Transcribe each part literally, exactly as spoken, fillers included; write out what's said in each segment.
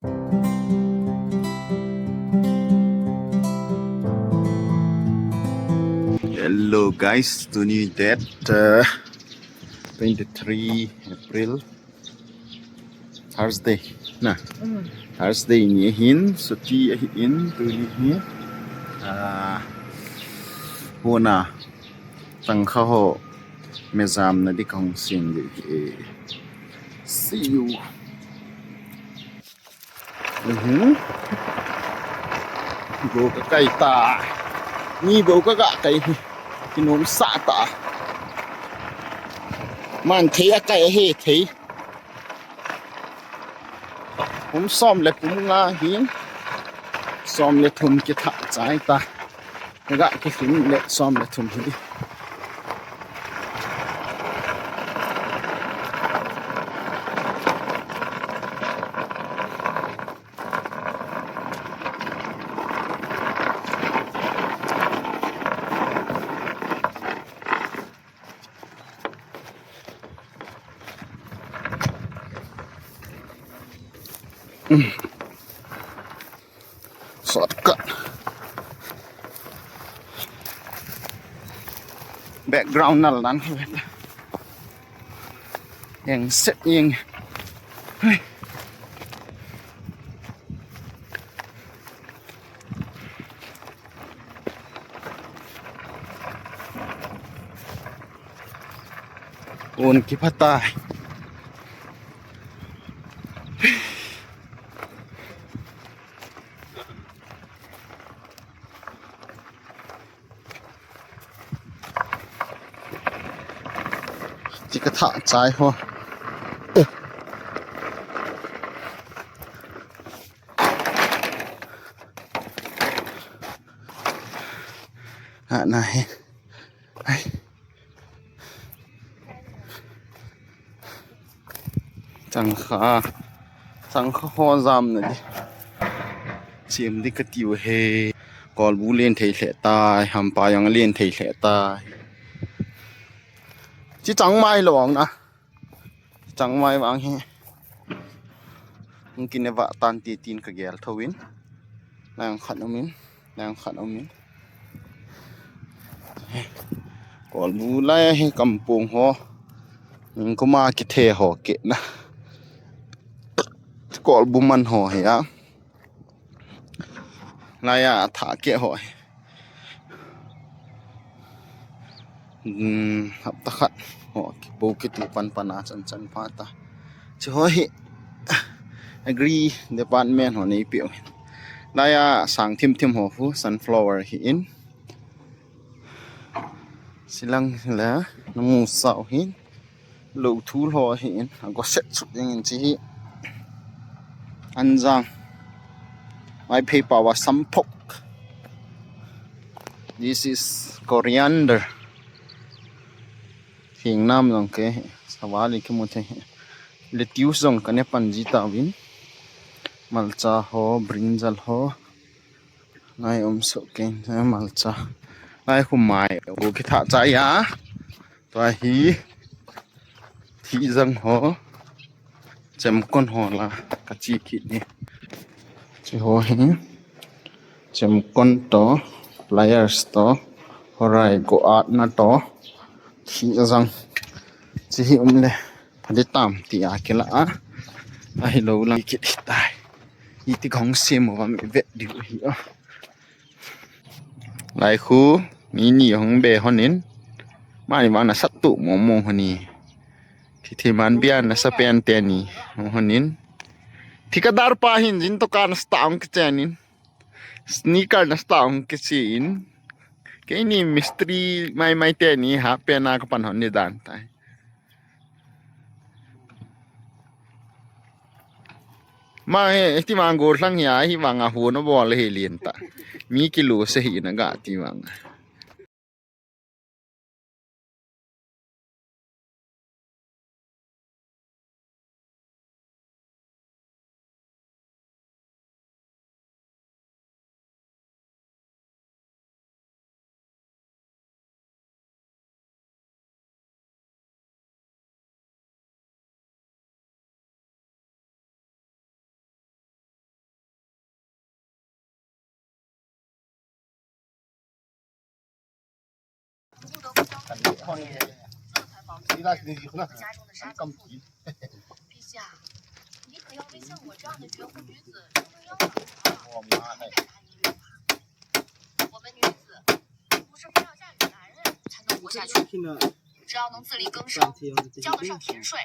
Hello guys, tuni date uh, twenty-three April, Thursday na. Thursday ni hin, suti ahin tuni hi. Ah, huna tangkha ho mezam na di kong sing di. See you. Mhm. Bo ka kai ta. Ni bo ka ga kai hi. Kinom sa ta. Man thei a kai he thei. Kum som le kum nga hi. Som le thum kitha chai ta. Ga kisin le som le thum hi. Shortcut. Background nal nan. Yang set yang. Hey. Un kipata. Ti ka tha chai ho. Ha na he. Ai. Changkha. Changkha ho jam na di. Sim di ka tiu he. Kolbu len thei hle tai, hampa jong len thei hle tai. Chi chang mai lo ang na. Chang mai vang hi. Hung kine va tan ti tin ka gel tho in. Nang khat um in, nang khat um in. Kolbu lai hi kampung ho. Ning kuma kithe ho ke na. Kolbu man ho hi a. Laiya, a thah keh ho hi. Hmm, hapta khat ho, kipo kitu pan pan a chan chan pha ta. Chi ho hi, agri department ho nei peh u hin. Laiya, sang thim thim ho hu, sunflower hi in. Silang la, namu sao hin. Lo thu lo hi in, a go set suk ding in chi hi. Anjang. Mai phei pawa sampok. This is coriander. Thing nam jong ke, savali ke mu the. Lettuce jong ka ne pan ji ta vin. Malcha ho, brinjal ho. Nai um so ke, malcha. Nai khu mai, go ki tha cha ya. Tua hi thih jang ho, chemkon ho la ka chi kit ni. Chi ho hi chemkon to, pliers to, horai go at na to, thih jang. Chi hi um le, phadi tam ti a kila a, ahi lo lang kit hi tai. Iti kong sem ho va mi vet diu hi a. Lai khu, mi ni hong be honin, mani vang na sat tu mo mo honi. Thi thi man bia na sa pen te ni mo honin. Thikadar pa hin jin to kan sta ong ke chenin. Sneaker na sta ong ke chi in. Keini mistri mai mai te ni ha pe na ka pan hon ni dan tai. Ma he, ti vang go lang hi a, hi vang a hu no bol hi lien ta. Mi kilo se hi na ga ti vang. 你那你你那，你干皮。陛下，你可要为像我这样的绝户女子撑撑腰啊！我妈哎。我们女子不是非要嫁给男人才能活下去，只要能自力更生，交得上田税。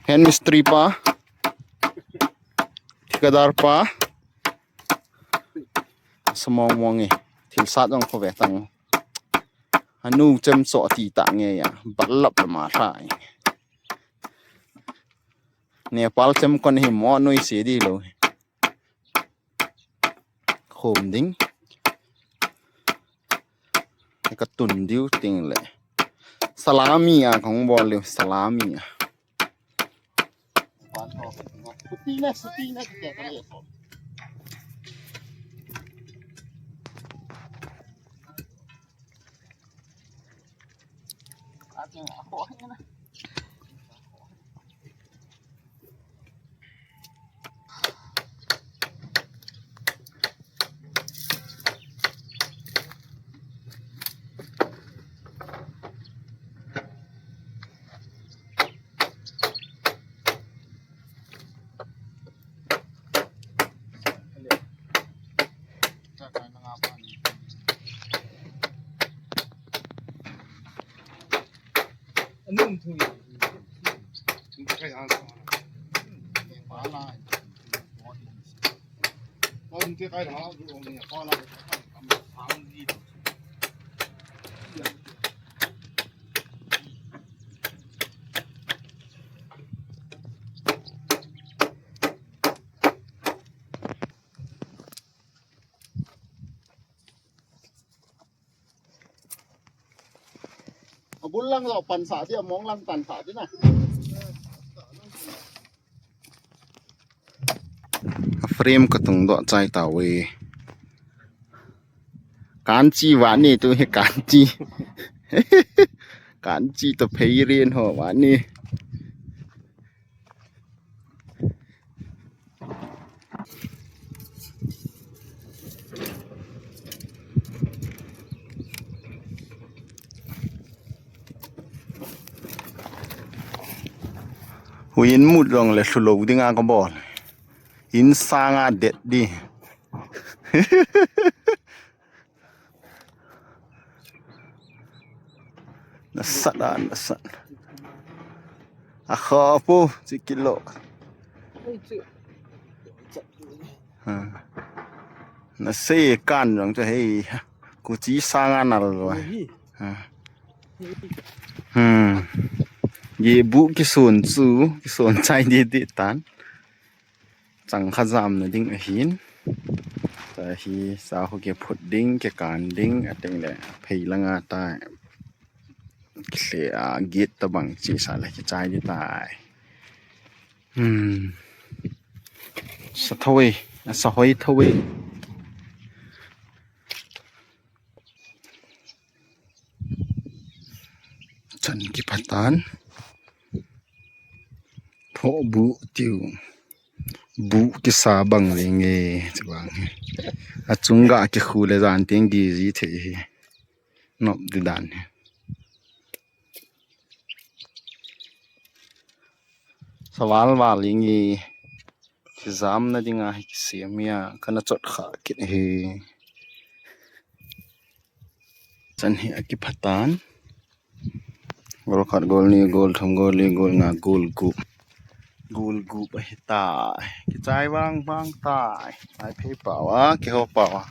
Hen mistri pa, thikadar pa, samong mong e, thil sat jong khove tang. Anu chem cho ti ta nge ya, balap la ma tha e. Nepal chem kon hi mo noi se di lo. Khom ding. Ka tun diu ting le. Salami a kong bol diu, salami a. Abul lang lo pan sa di, among lang tan sa di na. A frame ka tung doh chai ta ve. Kanchi vani tu hi kanchi. Kanchi to phei rin ho vani. Hui in mut jong le lhulo dinga ka bol. In sanga det di. Nasat a, nasat. A kho pu, chi kilo. Ha. Na se kan jong chu hei. Ku chi sanga nal lo. Ha. Hmm. Ye bu kisun chu, kisun chai di di tan. Changkha jamna ding ahin. Tahi, sahu kiphut ding, kikan ding, ateng le phei langa ta. Kile a git tabang chi sa le kichai di tai. Hmm. Sa thoi, sa hoi thoi. Chan kiphatan. Pho bu tiu. Bu kisa bang le nge chubang. Achunga kikhu le jan ting gi ji thei hi. Nop di dan hi. Saval val ingi kijamna dinga hi kisem a kana chot kha kit hi. Chan hi akiphatan. Gol khat, gol ni, gol thum, gol li, gol nga, gol gup. Gol gup ahi tai. Kichai vang vang tai. Ai phei pau a, kiho pau a.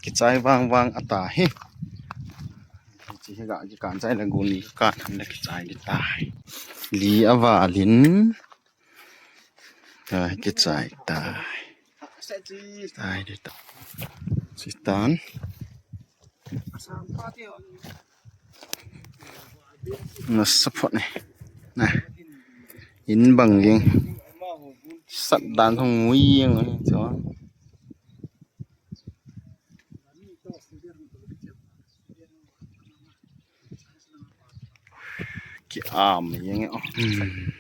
Kichai vang vang ata hi. Chi hi ga kikan chai le gol ni kan ham le kichai di tai. Li avalin. Tai kichai tai. Tai di tai. Sitan. Nasa phot ni. Na. In bang jing. Sat dan hung ui jing. Ki am jing. Hmm.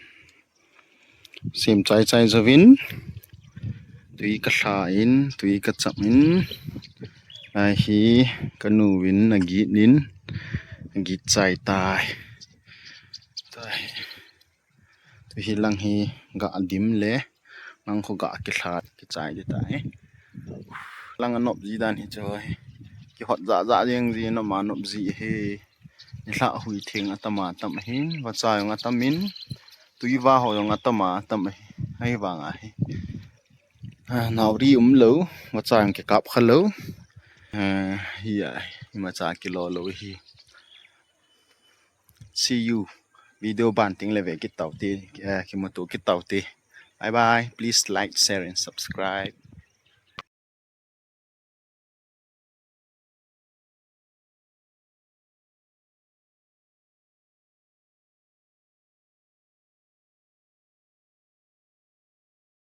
Sem chai chai jouvin. Tui ka lha in, tui ka cham in. Ahi ka nu vin na git in. Git chai tai. Tai. Tu hi lang hi ga dim le, lang khu ga kilha kichai di tai. Lang anop ji dan hi chu hi. Kihot ja ja jeng ji, nop ma nop ji hi. Nilhah hui theng atam atam hi. Vacha jong atam in. Tui va ho jong atam atam hi. Ahivang a hi. Ah, nauri um lou, vacha jong kikap kha lou. Ah, hi a, imacha kilo lou hi. See you. Video ban teng le ve kit taute, eh, kimuto kit taute. Bye bye. Please like, share and subscribe.